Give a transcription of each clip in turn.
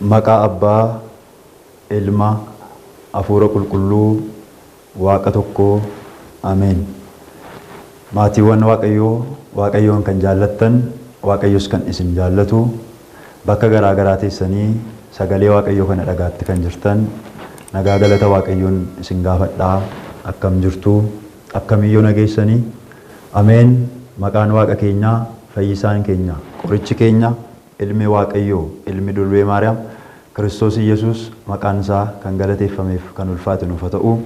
Maqaa Abbaa, Ilma, Hafuura Qulqulluu, Waaqa tokkoo, Ameen. Maatiiwwan Waaqayyoo, Waaqayyoon kan jaallattan, Waaqayyos kan isin jaallatu, bakka garaa garaa teessanii sagalee Waaqayyoo kana dhagaatti kan jirtan, nagaa galata Waaqayyoon isin gaafadhaa. Akkam jirtu? Akkamiyyoo nageessanii? Ameen. Maqaan Waaqa keenyaa, fayyisaan keenya, qorichi keenya, Ilmi Waaqayyoo, Ilmi Durbee Maariyaam, Kiristoos Iyyasuus maqaan isaa kan galateeffameef kan ulfaate nuuf haa ta'u.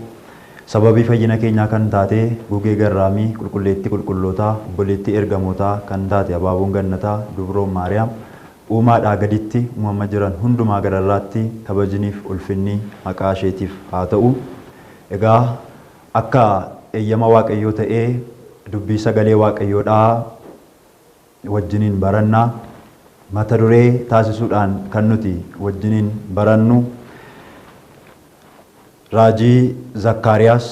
Sababii fayyina keenyaa kan taate Gugee Garraamii, Qulqulleettii Qulqullootaa, Obboleettii Ergamootaa kan taate Abaaboon Gannataa, Dubroon Maariyaam, uumaadhaa gaditti uumama jiran hundumaa gararraatti kabajniif ulfinni maqaa isheetiif haa ta'u. Egaa akka eeyyama Waaqayyoo ta'ee dubbii sagalee Waaqayyoodhaa wajjiniin baranna. Mata duree taasisuudhaan kan nuti wajjiniin barannu Raajii Zakkaariyaas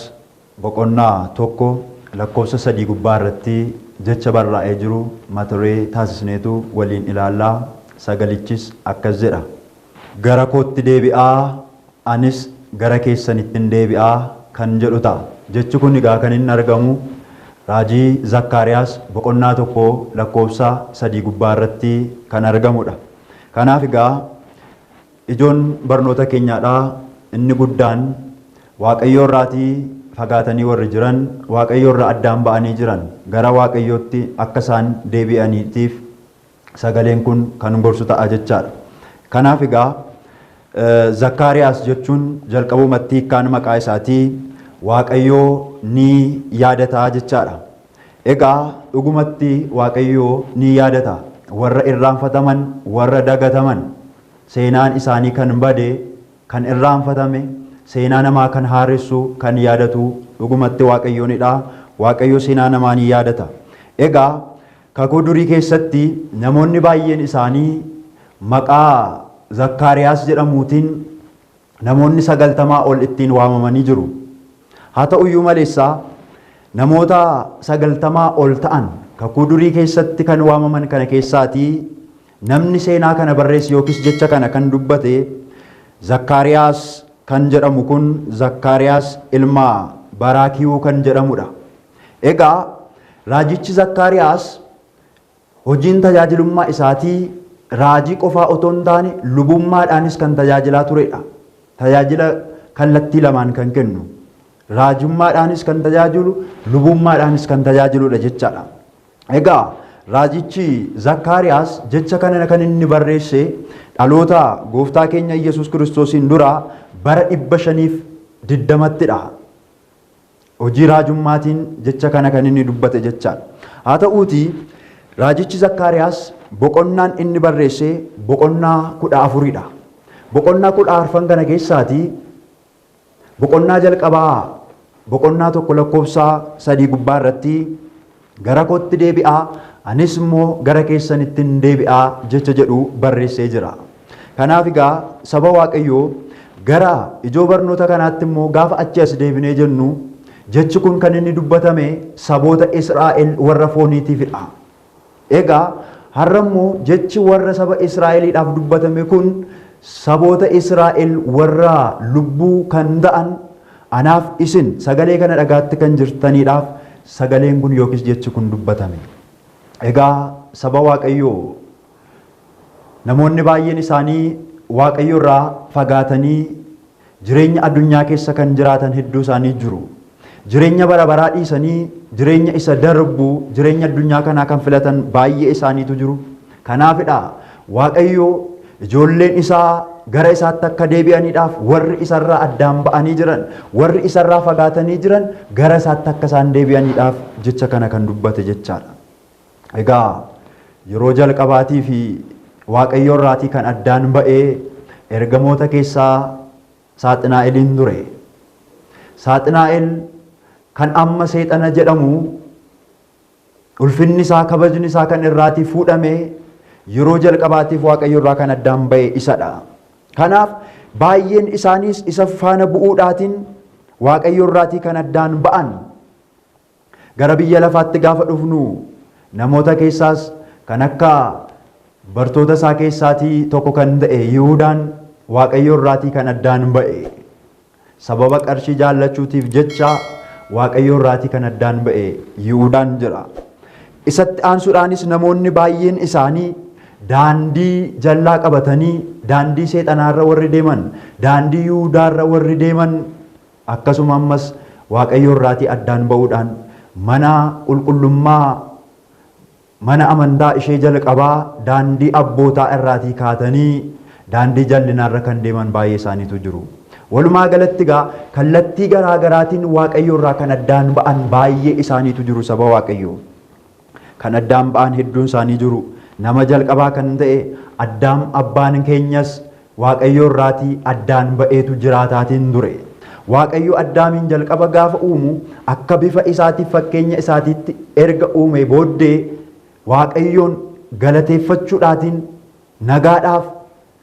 boqonnaa 1 lakkoofsa 3 gubbaa irratti jecha barraa'ee jiru mata duree taasisneetu waliin ilaalla. Sagalichis akkas jedha. Gara kootti deebi'aa, anis gara keessanittin deebi'a kan jedhu ta'a. Jechi kun egaa kan inni argamu Raajii Zakkaariyaas boqonnaa 1 lakkoofsa 3 gubbaa irratti kan argamudha. Kanaaf egaa ijoon barnoota keenyaadhaa inni guddaan Waaqayyoo irraatii fagaatanii warri jiran, Waaqayyoo irraa addaan ba'anii jiran gara Waaqayyootti akka isaan deebi'aniitiif sagaleen kun kan gorsu ta'a jechaadha. Kanaaf egaa Zakkaariyaas jechuun jalqabumatti hiikkaan maqaa isaatii Waaqayyoo ni yaadata jechaadha. Egaa dhugumatti Waaqayyoo ni yaadata. Warra irraanfataman, warra dagataman, seenaan isaanii kan bade, kan irraanfatame, seenaa namaa kan haaressu, kan yaadatu dhugumatti Waaqayyoonidha. Waaqayyo seenaa namaa ni yaadata. Egaa Kakuu Durii keessatti namoonni baay'een isaanii maqaa Zakkaariyaas jedhamuutiin namoonni sagaltamaa ol ittiin waamamanii jiru. Haa ta'uyyuu maleessa namoota sagaltamaa ol ta'an Kakuu Durii keessatti kan waamaman kana keessaatii namni seenaa kana barreesse yookiis jecha kana kan dubbate Zakkaariyaas kan jedhamu kun Zakkaariyaas ilma Baraakiyuu kan jedhamudha. Egaa raajichi Zakkaariyaas hojiin tajaajilummaa isaatii raajii qofaa otoo hin taane lubummaadhaanis kan tajaajilaa turedha. Tajaajila kallattii lamaan kan kennu. Raajummaadhaanis kan tajaajilu, lubummaadhaanis kan tajaajiludha jechaadha. Egaa raajichi Zakkaariyaas jecha kana kan inni barreesse dhaloota gooftaa keenya Iyyasuus Kiristoosiin dura bara 520ttidha. Hojii raajummaatiin jecha kana kan inni dubbate jechaadha. Haa ta'uutii raajichi Zakkaariyaas boqonnaan inni barreesse boqonnaa 14dha. Boqonnaa 14 kana keessaatii boqonnaa jalqabaa boqonnaa 1 lakkoofsa 3 gubbaa irratti gara kootti deebi'aa anis immoo gara keessanittin deebi'aa jecha jedhu barreessee jira. Kanaaf egaa saba Waaqayyoo gara ijoo barnoota kanaatti immoo gaafa achi as deebinee jennu jechi kun kan inni dubbatame saboota Israa'el warra fooniitiifidha. Egaa har'a immoo jechi warra saba Israa'eliidhaaf dubbatame kun saboota Israa'el warra lubbuu kan ta'an anaaf isin sagalee kana dhagaatti kan jirtaniidhaaf sagaleen kun yookiis jechi kun dubbatame. Egaa saba Waaqayyoo namoonni baay'een isaanii Waaqayyo irraa fagaatanii jireenya addunyaa keessa kan jiraatan hedduu isaanii jiru. Jireenya bara baraa dhiisanii jireenya isa darbu jireenya addunyaa kanaa kan filatan baay'ee isaaniitu jiru. Kanaafidha Waaqayyo ijoolleen isaa gara isaatti akka deebi'aniidhaaf warri isarraa addaan ba'anii jiran, warri isarraa fagaatanii jiran gara isaatti akka isaan deebi'aniidhaaf jecha kana kan dubbate jechaadha. Egaa yeroo jalqabaatii fi Waaqayyo irraatii kan addaan ba'ee ergamoota keessaa Saaxinaa'eliin ture. Saaxinaa'el kan amma seexana jedhamu ulfinni isaa kabajni isaa kan irraatii fuudhame yeroo jalqabaatiif Waaqayyo irraa kan addaan ba'e isadha. Kanaaf baay'een isaaniis isa faana bu'uudhaatiin Waaqayyo irraatii kan addaan ba'an. Gara biyya lafaatti gaafa dhufnu namoota keessaas kan akka Bartoota isaa keessaatii tokko kan ta'e Yihuudaan Waaqayyo irraatii kan addaan ba'e. Sababa qarshii jaallachuutiif jecha Waaqayyo irraatii kan addaan ba'e Yihuudaan jira. Isatti aansuudhaanis namoonni baay'een isaanii daandii jallaa qabatanii daandii seexanaarra warri deeman, daandii Yihuudaarra warri deeman akkasuma ammas Waaqayyo irraatii addaan ba'uudhaan mana qulqullummaa mana amantaa ishee jalqabaa daandii abbootaa irraatii kaatanii daandii jallinaarra kan deeman baay'ee isaaniitu jiru. Walumaa galatti egaa kallattii garaa garaatiin Waaqayyo irraa kan addaan ba'an baay'ee isaaniitu jiru saba Waaqayyoo. Kan addaan ba'an hedduun isaanii jiru. Nama jalqabaa kan ta'e Addaam abbaan keenyas Waaqayyo irraatii addaan ba'eetu jiraataatiin ture. Waaqayyo Addaamiin jalqaba gaafa uumu akka bifa isaatiif fakkeenya isaatiitti erga uumee booddee Waaqayyoon galateeffachuudhaatiin nagaadhaaf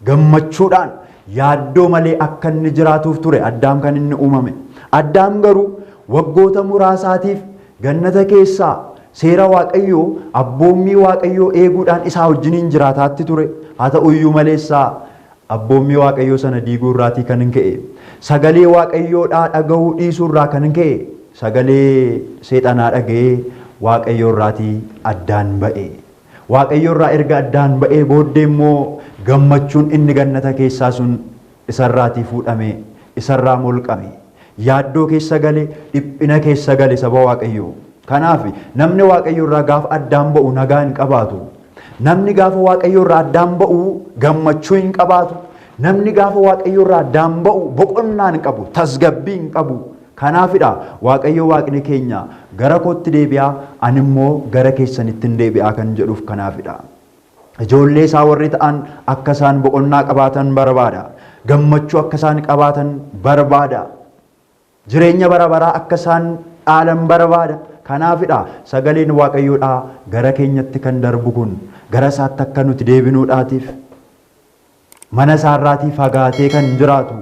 gammachuudhaan yaaddoo malee akka inni jiraatuuf ture Addaam kan inni uumame. Addaam garuu waggoota muraasaatiif gannata keessaa seera Waaqayyoo abboommii Waaqayyoo eeguudhaan isaa wajjiniin jiraataatti ture. Haa ta'uyyuu maleessaa abboommii Waaqayyoo sana diiguu irraatii kan ka'e, sagalee Waaqayyoodhaa dhaga'uu dhiisuu irraa kan ka'e, sagalee seexanaa dhaga'ee Waaqayyoo irraatii addaan ba'e. Waaqayyo irraa erga addaan ba'ee booddee immoo gammachuun inni gannata keessaa sun isarraatii fuudhame, isarraa molqame. Yaaddoo keessa gale, dhiphina keessa gale saba Waaqayyoo. Kanaaf namni Waaqayyo irraa gaafa addaan ba'u nagaa hin qabaatu. Namni gaafa Waaqayyo irraa addaan ba'u gammachuu hin qabaatu. Namni gaafa Waaqayyo irraa addaan ba'u boqonnaa hin qabu, tasgabbii hin qabu. Kanaafidha Waaqayyo Waaqni keenya gara kootti deebi'aa, ani immoo gara keessanittin deebi'aa kan jedhuuf kanaafidha. Ijoollee isaa warri ta'an akka isaan boqonnaa qabaatan barbaada. Gammachuu akka isaan qabaatan barbaada. Jireenya bara baraa akka isaan dhaalan barbaada. Kanaafidha sagaleen Waaqayyoodhaa gara keenyatti kan darbu kun gara isaatti akka nuti deebinuudhaatiif. Mana isaarraatii fagaatee kan jiraatu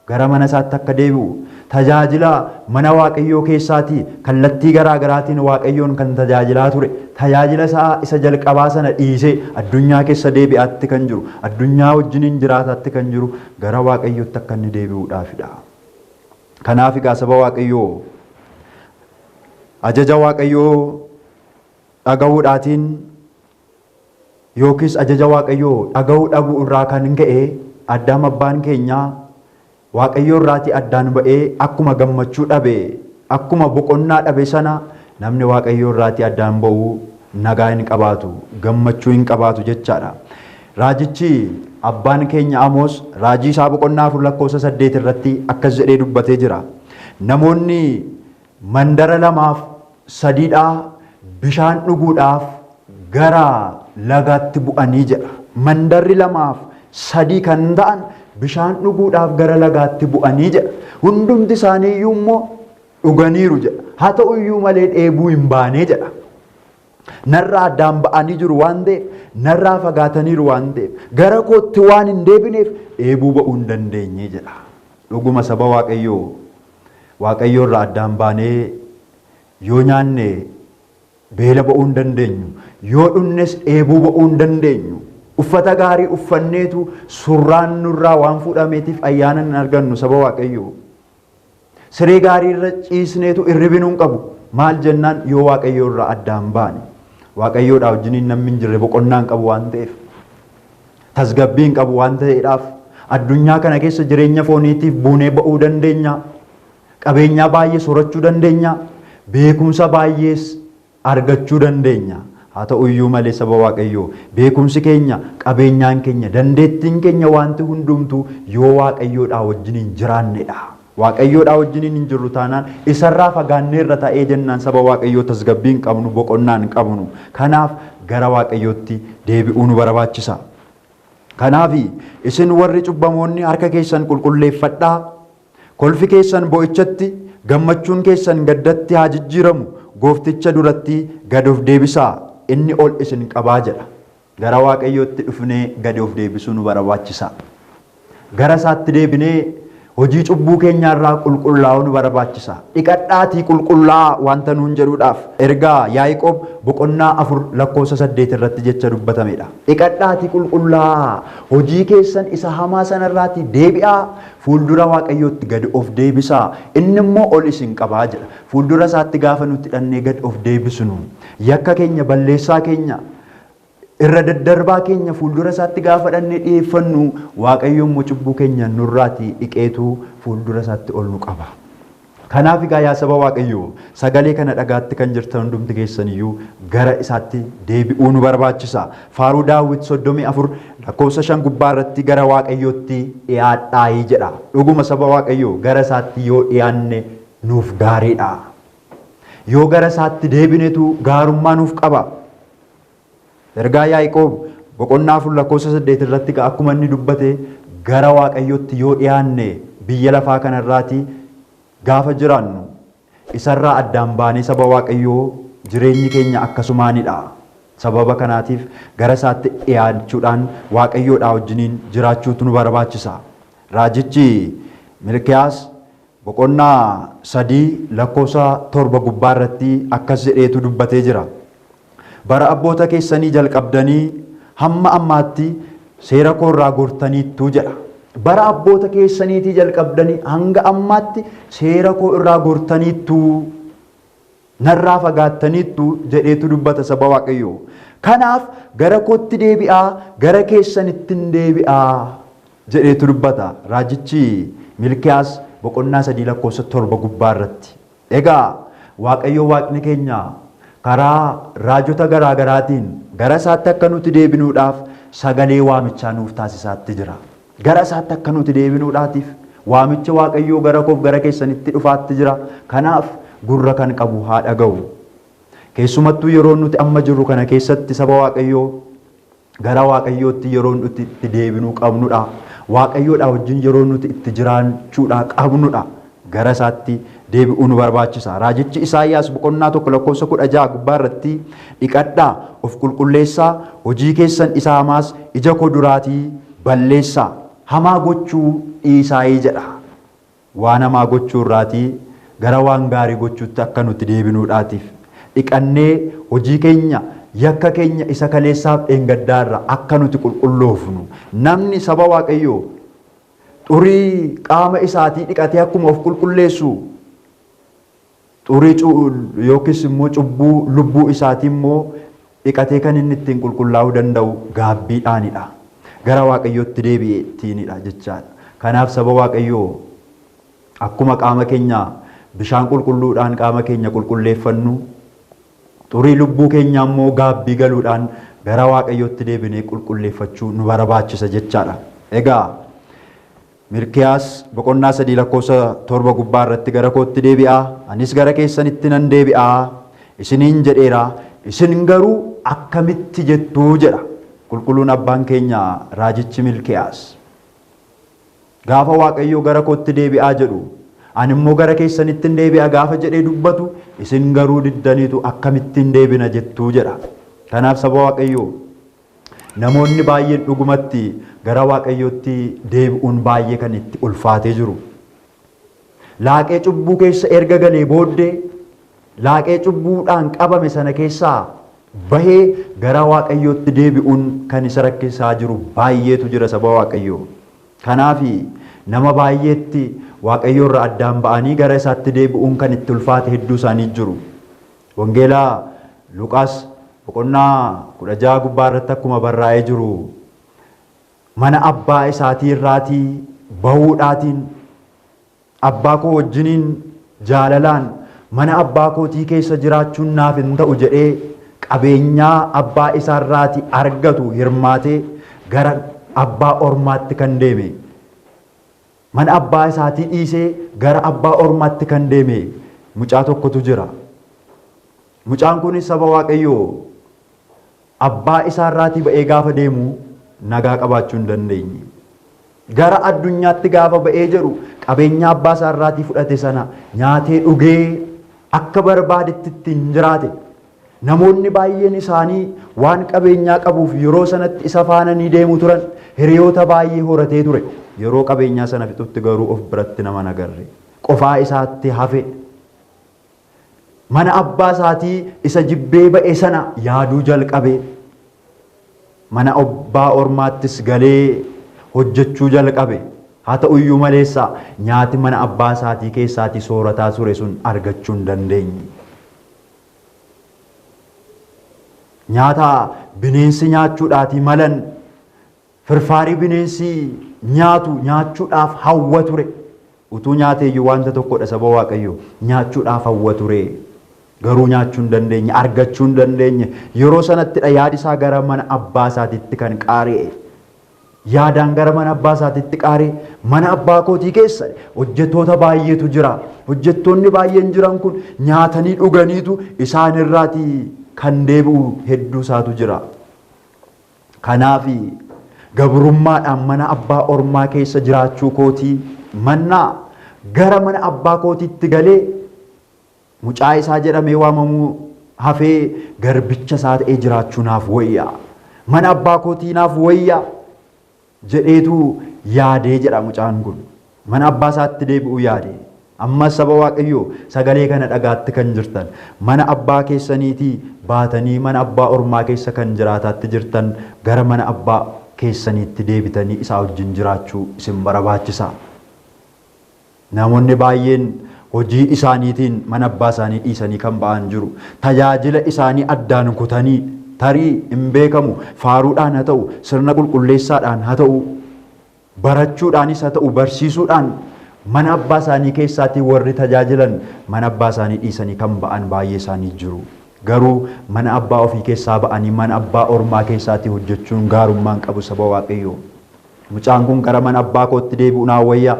gara mana isaatti akka deebi'u, tajaajila mana Waaqayyoo keessaatii kallattii garaa garaatiin Waaqayyoon kan tajaajilaa ture, tajaajila isaa isa jalqabaa sana dhiisee addunyaa keessa deebi'aatti kan jiru, addunyaa wajjiniin jiraataatti kan jiru gara Waaqayyootti akka inni deebi'uudhaafidha. Kanaaf egaa saba Waaqayyoo ajaja Waaqayyoo dhaga'uudhaatiin yookiis ajaja Waaqayyoo dhaga'uu dhabuu irraa kan ka'e Addaam abbaan keenya Waaqayyoo irraatii addaan ba'ee akkuma gammachuu dhabe, akkuma boqonnaa dhabe sana namni Waaqayyoo irraatii addaan ba'u nagaa hin qabaatu, gammachuu hin qabaatu jechaadha. Raajichi abbaan keenya Amoos raajii isaa boqonnaa 4 lakkoofsa 8 irratti akkas jedhee dubbatee jira. Namoonni mandara lamaaf sadiidhaa bishaan dhuguudhaaf gara lagaatti bu'anii jedha. Mandarri lamaaf sadii kan ta'an bishaan dhuguudhaaf gara lagaatti bu'anii jedha. Hundumti isaanii iyyuu immoo dhuganiiru jedha. Haa ta'u iyyuu malee dheebuu hin baanee jedha. Narraa addaan ba'anii jiru waan ta'eef, narraa fagaataniiru waan ta'eef, gara kootti waan hin deebineef dheebuu ba'uu hin dandeenye jedha. Dhuguma saba Waaqayyoo, Waaqayyoo irraa addaan baanee yoo nyaanne beela ba'uu hin dandeenyu. Yoo dhunnes dheebuu ba'uu hin dandeenyu. Uffata gaarii uffanneetu surraan nurraa waan fuudhameetiif ayyaana hin argannu saba Waaqayyoo. Siree gaarii irra ciisneetu irribinuu hin qabu. Maal jennaan yoo Waaqayyoo irraa addaan baane. Waaqayyoodhaa wajjiniin namni hin jirre boqonnaa hin qabu waan ta'eef. Tasgabbii hin qabu waan ta'eedhaaf. Addunyaa kana keessa jireenya fooniitiif buunee ba'uu dandeenya. Qabeenyaa baay'ee soorachuu dandeenya. Beekumsa baay'ees argachuu dandeenya. Haa ta'u iyyuu malee saba Waaqayyoo, beekumsi keenya, qabeenyaan keenya, dandeettiin keenya wanti hundumtuu yoo Waaqayyoodhaa wajjiniin jiraannedha. Waaqayyoodhaa wajjiniin hin jirru taanaan isarraa fagaanneerra ta'ee jennaan saba Waaqayyoo tasgabbii hin qabnu, boqonnaa hin qabnu. Kanaaf gara Waaqayyootti deebi'uu nu barbaachisa. Kanaaf isin warri cubbamoonni harka keessan qulqulleeffadhaa. Kolfi keessan bo'ichatti, gammachuun keessan gaddatti haa jijjiiramu, goofticha duratti gad of deebisaa, inni ol isin qabaa jedha. Gara Waaqayyootti dhufnee gadi of deebisuu nu barbaachisa. Gara isaatti deebinee Hojii cubbuu keenyaarraa qulqullaa'uu nu barbaachisa. Dhiqadhaatii qulqullaa'aa wanta nuun jedhuudhaaf ergaa Yaaqoob boqonnaa 4 lakkoofsa 8 irratti jecha dubbatamedha. Dhiqadhaatii qulqullaa'aa, hojii keessan isa hamaa sanarraatii deebi'aa, fuuldura Waaqayyootti gad of deebisaa, inni immoo ol isin qabaa jedha. Fuuldura isaatti gaafa nuti dhannee gad of deebisnu, yakka keenya, balleessaa keenya, irra daddarbaa keenya fuuldura isaatti gaafa dhannee dhiyeeffannu, Waaqayyo immoo cubbuu keenya nurraatii dhiqeetu fuuldura isaatti ol nu qaba. Kanaaf egaa yaa saba Waaqayyoo, sagalee kana dhagaatti kan jirtan hundumti keessan iyyuu gara isaatti deebi'uu nu barbaachisa. Faaruu Daawit 34 lakkoofsa 5 gubbaa irratti gara Waaqayyootti dhiyaadhaayii jedha. Dhuguma saba Waaqayyoo, gara isaatti yoo dhiyaanne nuuf gaariidha. Yoo gara isaatti deebinetu gaarummaa nuuf qaba. Ergaa Yaaqoob boqonnaa 4 lakkoofsa 8 irratti akkuma inni dubbate, gara Waaqayyootti yoo dhiyaanne, biyya lafaa kanarraati gaafa jiraannu isarraa addaan baanee, saba Waaqayyoo, jireenyi keenya akkasumaanidha. Sababa kanaatiif gara isaatti dhiyaachuudhaan Waaqayyoodhaa wajjiniin jiraachuutu nu barbaachisa. Raajichi Milkiyaas boqonnaa 3 lakkoofsa 7 gubbaa irratti akkas jedheetu dubbatee jira. Bara abboota keessanii jalqabdanii hamma ammaatti seera koo irraa gortaniittu jedha. Bara abboota keessaniitii jalqabdanii hanga ammaatti seera koo irraa gortaniittu, narraa fagaattaniittu jedheetu dubbata, saba Waaqayyoo. Kanaaf gara kootti deebi'aa, gara keessanittin deebi'aa jedheetu dubbata. Raajichi Milkiyaas boqonnaa 3 lakkoofsa 7 gubbaa irratti. Egaa Waaqayyo Waaqni keenya karaa raajota garaa garaatiin gara isaatti akka nuti deebinuudhaaf sagalee waamichaa nuuf taasisaatti jira. Gara isaatti akka nuti deebinuudhaatiif waamicha Waaqayyoo gara koof gara keessanitti dhufaatti jira. Kanaaf gurra kan qabu haa dhaga'u. Keessumattuu yeroo nuti amma jirru kana keessatti, saba Waaqayyoo, gara Waaqayyootti yeroo nuti itti deebinuu qabnudha. Waaqayyoodha wajjin yeroo nuti itti jiraachuudha qabnudha. Gara isaatti deebi'uu nu barbaachisa. Raajichi Isaayyaas boqonnaa 1 lakkoofsa 16 gubbaa irratti, dhiqadhaa, of qulqulleessaa, hojii keessan isa hamaas ija koo duraatii balleessaa, hamaa gochuu dhiisaayii jedha. Waan hamaa gochuu irraatii gara waan gaarii gochuutti akka nuti deebinuudhaatiif dhiqannee hojii keenya, yakka keenya isa kaleessaaf dheengaddaa irraa akka nuti qulqulloofnu. Namni, saba Waaqayyoo, xurii qaama isaatii dhiqatee akkuma of qulqulleessu, xurii yookiis immoo cubbuu lubbuu isaatii immoo dhiqatee kan inni ittiin qulqullaa'uu danda'u gaabbiidhaanidha. Gara Waaqayyootti deebi'eettiinidha jechaadha. Kanaaf saba Waaqayyoo, akkuma qaama keenya bishaan qulqulluudhaan qaama keenya qulqulleeffannu, xurii lubbuu keenyaa immoo gaabbii galuudhaan gara Waaqayyootti deebinee qulqulleeffachuu nu barbaachisa jechaadha. Egaa Milkiyaas boqonnaa 3 lakkoofsa 7 gubbaa irratti, gara kootti deebi'aa, anis gara keessanitti nan deebi'aa isiniin jedheera, isin garuu akkamitti jettuu jedha qulqulluun abbaan keenya raajichi Milkiyaas. Gaafa Waaqayyoo gara kootti deebi'aa jedhu, ani immoo gara keessanittin deebi'a gaafa jedhee dubbatu, isin garuu diddaniitu akkamittiin deebina jettuu jedha. Kanaaf saba Waaqayyoo, namoonni baay'een dhugumatti gara Waaqayyootti deebi'uun baay'ee kan itti ulfaatee jiru. Laaqee cubbuu keessa erga galee booddee, laaqee cubbuudhaan qabame sana keessaa bahee gara Waaqayyootti deebi'uun kan isa rakkisaa jiru baay'eetu jira, saba Waaqayyoo. Kanaaf nama baay'eetti Waaqayyoo irraa addaan ba'anii gara isaatti deebi'uun kan itti ulfaate hedduu isaanii jiru. Wangeelaa Luqaas boqonnaa 16 gubbaa irratti akkuma barraa'ee jiru, mana abbaa isaatii irraatii bahuudhaatiin, abbaa koo wajjiniin jaalalaan mana abbaa kootii keessa jiraachuun naaf hin ta'u jedhee, qabeenyaa abbaa isaarraatii argatu hirmaatee gara abbaa ormaatti kan deeme, mana abbaa isaatii dhiisee gara abbaa ormaatti kan deeme mucaa tokkotu jira. Mucaan kunis, saba Waaqayyoo, abbaa isaarraatii ba'ee gaafa deemu nagaa qabaachuu hin dandeenye. Gara addunyaatti gaafa ba'ee jedhu, qabeenya abbaa isaarraatii fudhate sana nyaatee dhugee akka barbaadetti ittiin jiraate. Namoonni baay'een isaanii waan qabeenyaa qabuuf yeroo sanatti isa faana ni deemu turan. Hiriyoota baay'ee horatee ture. Yeroo qabeenyaa sana fixutti garuu of biratti nama hin agarre. Qofaa isaatti hafe. Mana abbaa isaatii isa jibbee ba'e sana yaaduu jalqabe. Mana abbaa ormaattis galee hojjechuu jalqabe. Haa ta'uyyuu maleessa nyaati mana abbaa isaatii keessaatii soorataa ture sun argachuu hin dandeenye. Nyaata bineensi nyaachuudhaatii malan firfaarii bineensi nyaatu nyaachuudhaaf hawwa ture. Utuu nyaateeyyuu wanta tokkodha saba Waaqayyoo nyaachuudhaaf hawwa ture. Garuu nyaachuu hin dandeenye, argachuu hin dandeenye. Yeroo sanattidha yaadi isaa gara mana abbaa isaatiitti kan qaari'e. Yaadaan gara mana abbaa isaatiitti qaari'e. Mana abbaa kootii keessa hojjettoota baay'eetu jira. Hojjettoonni baay'een jiran kun nyaatanii dhuganiitu isaan irraatii kan deebi'u hedduu isaatu jira. Kanaaf gabrummaadhaan mana abbaa ormaa keessa jiraachuu kootii mannaa gara mana abbaa kootiitti galee mucaa isaa jedhamee waamamuu hafee garbicha isaa ta'ee jiraachuu naaf wayya. Mana abbaa kootii naaf wayya jedheetu yaadee jedha mucaan kun. Mana abbaa isaatti deebi'uu yaade. Ammas saba Waaqayyoo sagalee kana dhagaatti kan jirtan mana abbaa keessaniitii baatanii mana abbaa ormaa keessa kan jiraataatti jirtan gara mana abbaa keessaniitti deebitanii isaa wajjin jiraachuu isin barbaachisa. Namoonni baay'een hojii isaaniitiin mana abbaa isaanii dhiisanii kan ba'an jiru. Tajaajila isaanii addaan kutanii tarii hin beekamu faaruudhaan haa ta'u sirna qulqulleessaadhaan haa ta'u barachuudhaanis haa ta'u barsiisuudhaan mana abbaa isaanii keessaatii warri tajaajilan mana abbaa isaanii dhiisanii kan ba'an baay'ee isaanii jiru. Garuu mana abbaa ofii keessaa ba'anii mana abbaa ormaa keessaatii hojjechuun gaarummaan qabu saba Waaqayyoo. Mucaan kun gara mana abbaa kootti deebi'u naaf wayya.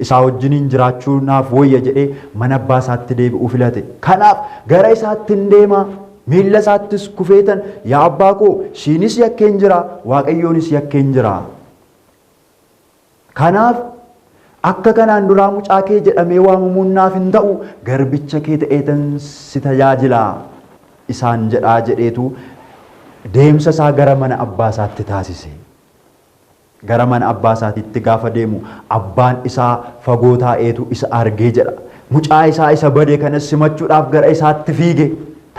Isaa wajjiniin jiraachuu naaf wayya jedhee mana abbaa isaatti deebi'uu filate. Kanaaf gara isaatti hin deema. Miilla isaattis kufeetan yaa abbaa koo siinis yakkeen jira Waaqayyoonis yakkeen jira. Kanaaf akka kanaan duraa mucaa kee jedhamee waamamuun naaf hin ta'u garbicha kee ta'eetan si tajaajila isaan jedhaa jedheetu deemsa isaa gara mana abbaa isaatti taasise. Gara mana abbaa isaatiitti gaafa deemu abbaan isaa fagoo taa'eetu isa argee jedha. Mucaa isaa isa bade kanas simachuudhaaf gara isaatti fiige.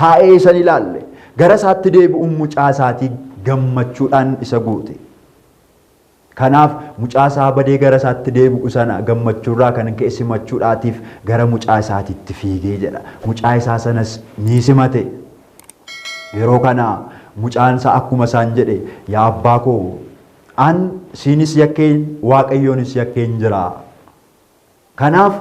Taa'ee isa hin ilaalle. Gara isaatti deebi'uun mucaa isaatii gammachuudhaan isa guute. Kanaaf mucaa isaa badee gara isaatti deebi'u sana gammachuurraa kan ka'e simachuudhaatiif gara mucaa isaatiitti fiigee jedha. Mucaa isaa sanas ni simate. Yeroo kana mucaan isaa akkuma isaan jedhe yaa abbaa koo an siinis yakkeen Waaqayyoonis yakkeen jira. Kanaaf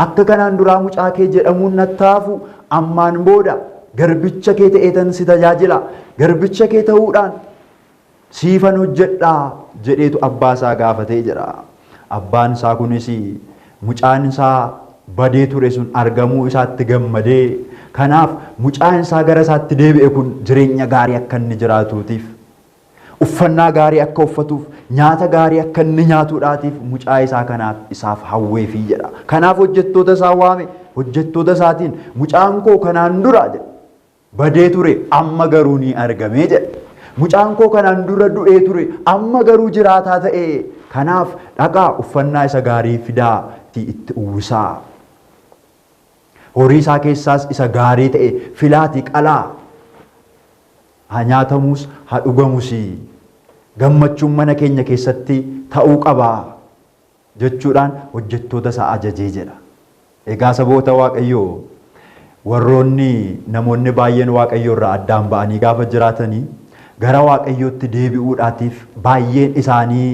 akka kanaan duraa mucaa kee jedhamuun natti hafu ammaan booda garbicha kee ta'eetan si tajaajila. Garbicha kee ta'uudhaan siifan hojjedhaa jedheetu abbaa isaa gaafatee jira. Abbaan isaa kunis mucaan isaa badee ture sun argamuu isaatti gammadee kanaaf mucaan isaa gara isaatti deebi'e kun jireenya gaarii akka inni jiraatuutiif uffannaa gaarii akka uffatuuf nyaata gaarii akka inni nyaatuudhaatiif mucaa isaa kanaaf isaaf hawweefii jedha. Kanaaf hojjettoota isaa waame hojjettoota isaatiin mucaan koo kanaan dura jedha. Badee ture amma garuu ni argamee jedhe. Mucaan koo kanaan dura du'ee ture amma garuu jiraataa ta'e. Kanaaf dhaqaa uffannaa isa gaarii fidaa itti uwwisaa. Horii isaa keessaas isa gaarii ta'e filaatii qalaa. Haa nyaatamus haa dhugamus. Gammachuun mana keenya keessatti ta'uu qaba jechuudhaan hojjettoota isaa ajajee jedha. Egaa saboota Waaqayyoo warroonni namoonni baay'een Waaqayyoo irraa addaan ba'anii gaafa jiraatanii gara Waaqayyootti deebi'uudhaatiif baay'een isaanii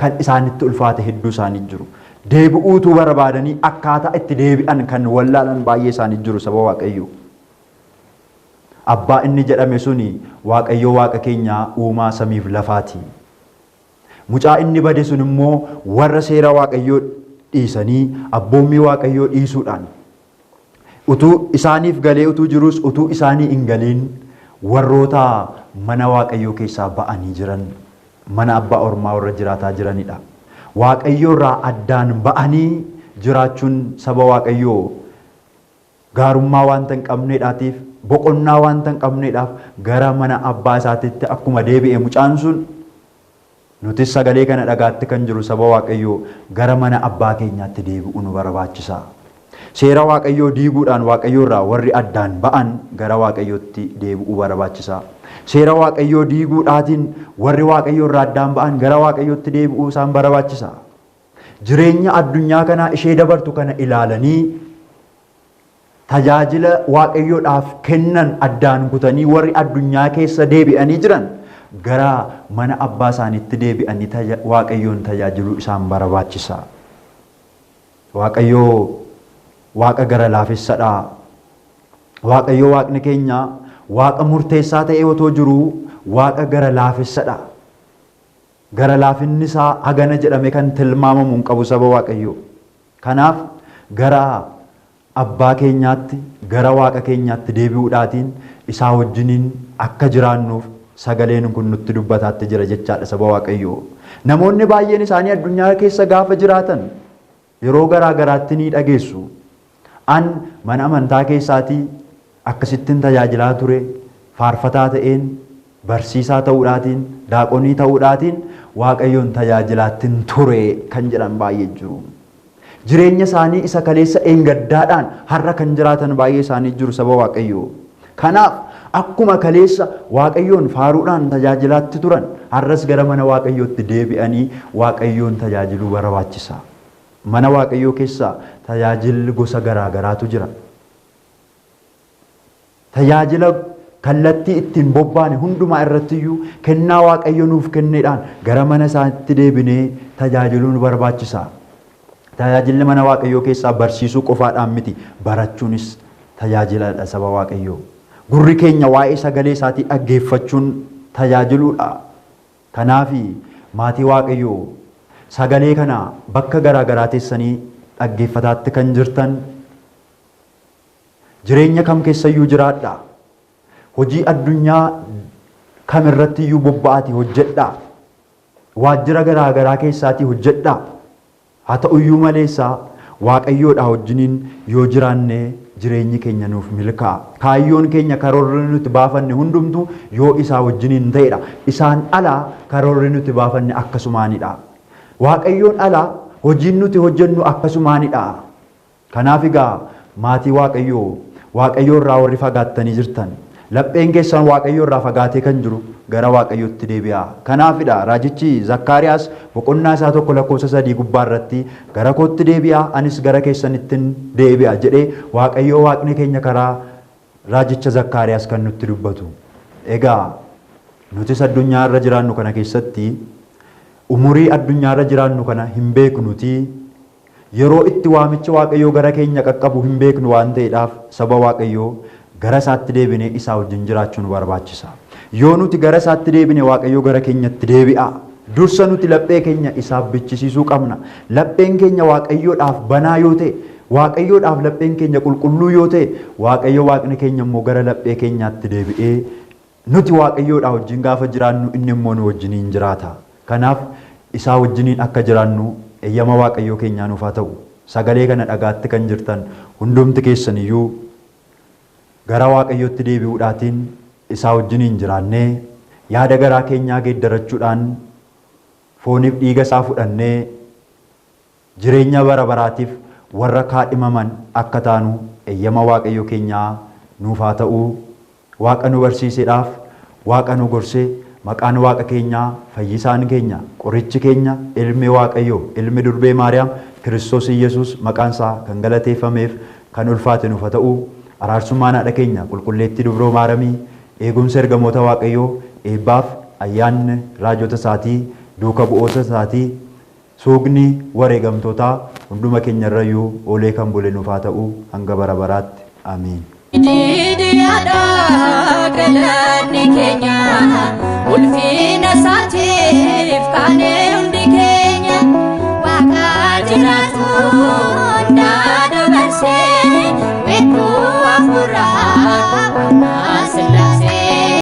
kan isaanitti ulfaate hedduu isaanii jiru. Deebi'uutu barbaadanii akkaataa itti deebi'an kan wallaalan baay'ee isaanii jiru saba Waaqayyoo. Abbaa inni jedhame suni Waaqayyoo Waaqa keenyaa uumaa samiif lafaati. Mucaa inni bade sun immoo warra seera Waaqayyoo dhiisanii abboommii Waaqayyoo dhiisuudhaan utuu isaaniif galee utuu jiruus utuu isaanii hin galiin warroota mana Waaqayyoo keessaa ba'anii jiran mana abbaa ormaa warra jiraataa jiranidha. Waaqayyoo irraa addaan ba'anii jiraachuun saba Waaqayyoo gaarummaa wanta hin qabneedhaatiif boqonnaa wanta hin qabneedhaaf gara mana abbaa isaatiitti akkuma deebi'e mucaan sun, nutis sagalee kana dhagaatti kan jiru saba Waaqayyoo gara mana abbaa keenyaatti deebi'uu nu barbaachisa. Seera Waaqayyoo diiguudhaan Waaqayyoo irraa warri addaan ba'an gara Waaqayyootti deebi'uu barbaachisa. Seera Waaqayyoo diiguudhaatiin warri Waaqayyoo irraa addaan ba'an gara Waaqayyootti deebi'uu isaan barbaachisa. Jireenya addunyaa kanaa ishee dabartu kana ilaalanii tajaajila Waaqayyoodhaaf kennan addaan kutanii warri addunyaa keessa deebi'anii jiran gara mana abbaa isaaniitti deebi'anii Waaqayyoon tajaajiluu isaan barbaachisa. Waaqayyoo Waaqa gara laafessadha. Waaqayyo Waaqni keenya Waaqa murteessaa ta'ee otoo jiruu Waaqa gara laafessadha. Gara laafinni isaa hagana jedhamee kan tilmaamamu hin qabu saba Waaqayyoo. Kanaaf gara abbaa keenyaatti, gara Waaqa keenyaatti deebi'uudhaatiin isaa wajjiniin akka jiraannuuf sagaleen kun nutti dubbataatti jira jechaadha saba Waaqayyoo. Namoonni baay'een isaanii addunyaa keessa gaafa jiraatan yeroo garaa garaatti ni dhageessu. An mana amantaa keessaatii akkasittin tajaajilaa ture, faarfataa ta'een, barsiisaa ta'uudhaatiin, daaqonii ta'uudhaatiin Waaqayyoon tajaajilaattin ture kan jedhan baay'ee jiru. Jireenya isaanii isa kaleessa dheengaddaadhaan har'a kan jiraatan baay'ee isaanii jiru saba Waaqayyoo. Kanaaf akkuma kaleessa Waaqayyoon faaruudhaan tajaajilaatti turan har'as gara mana Waaqayyootti deebi'anii Waaqayyoon tajaajiluu barbaachisa. Mana Waaqayyoo keessa tajaajilli gosa garaa garaatu jira. Tajaajila kallattii ittiin bobbaane hundumaa irrattiyyuu kennaa Waaqayyo nuuf kenneedhaan gara mana isaatti deebinee tajaajiluu nu barbaachisa. Tajaajilli mana Waaqayyoo keessaa barsiisuu qofaadhaan miti, barachuunis tajaajiladha saba Waaqayyoo. Gurri keenya waa'ee sagalee isaatii dhaggeeffachuun tajaajiluudha. Kanaafi maatii Waaqayyoo sagalee kana bakka garaa garaa teessanii dhaggeeffataatti kan jirtan Jireenya kam keessayyuu jiraadhaa. Hojii addunyaa kam irrattiyyuu bobba'aatii hojjedhaa. Waajjira garaa garaa keessaatii hojjedhaa. Haa ta'uyyuu maleessa Waaqayyoodhaa wajjiniin yoo jiraanne jireenyi keenya nuuf milkaa'a. Kaayyoon keenya karoorri nuti baafanne hundumtuu yoo isaa wajjiniin ta'edha. Isaan ala karoorri nuti baafanne akkasumaanidha. Waaqayyoon ala hojiin nuti hojjennu akkasumaanidha. Kanaaf egaa maatii Waaqayyoo, Waaqayyoo irraa warri fagaattanii jirtan, lapheen keessan Waaqayyoo irraa fagaatee kan jiru gara Waaqayyootti deebi'aa. Kanaafidha raajichi Zakkaariyaas boqonnaa isaa 1 lakkoofsa 3 gubbaa irratti gara kootti deebi'aa anis gara keessanittin deebi'a jedhee Waaqayyoo Waaqni keenya karaa raajicha Zakkaariyaas kan nutti dubbatu. Egaa nutis addunyaa irra jiraannu kana keessatti umurii addunyaa irra jiraannu kana hin beeknutii Yeroo itti waamichi Waaqayyoo gara keenya qaqqabu hin beeknu waan ta'eedhaaf saba Waaqayyoo gara isaatti deebinee isaa wajjin jiraachuu nu barbaachisa. Yoo nuti gara isaatti deebine Waaqayyoo gara keenyatti deebi'a. Dursa nuti laphee keenya isaaf bichisiisuu qabna. Lapheen keenya Waaqayyoodhaaf banaa yoo ta'e, Waaqayyoodhaaf lapheen keenya qulqulluu yoo ta'e, Waaqayyo Waaqni keenya immoo gara laphee keenyaatti deebi'ee Nuti Waaqayyoodhaa wajjin gaafa jiraannu inni immoo nu wajjiniin jiraata. Kanaaf isaa wajjiniin akka jiraannu eyyama Waaqayyoo keenyaa nuuf haa ta'u. Sagalee kana dhagaatti kan jirtan hundumti keessan iyyuu gara Waaqayyootti deebi'uudhaatiin isaa wajjiniin jiraannee yaada garaa keenyaa geeddarachuudhaan fooniif dhiiga isaa fudhannee Jireenya bara baraatiif warra kaadhimaman akka taanu eyyama Waaqayyo keenyaa nuuf haa ta'u. Waaqa nu barsiisedhaaf, Waaqa nu gorse, maqaan Waaqa keenyaa, fayyisaan keenya, qorichi keenya, ilmi Waaqayyoo, ilmi durbee Maariyaam, Kiristoos Iyyasuus maqaan isaa kan galateeffameef kan ulfaate nuuf haa ta'u. Araarsummaan haadha keenya qulqulleettii dubroo Maaramii, eegumsa ergamoota Waaqayyoo, eebbaaf ayyaanni raajota isaatii, duuka bu'oota isaatii, Suugni wareegamtootaa hunduma keenya irrayyuu oolee kan bule nuuf haa ta'u hanga bara baraatti. Ameen. Jiidhiyaadha galanni keenya ulfina isaatiif kaanee hundi keenya waaqa jiraatu hundaa dabarsee.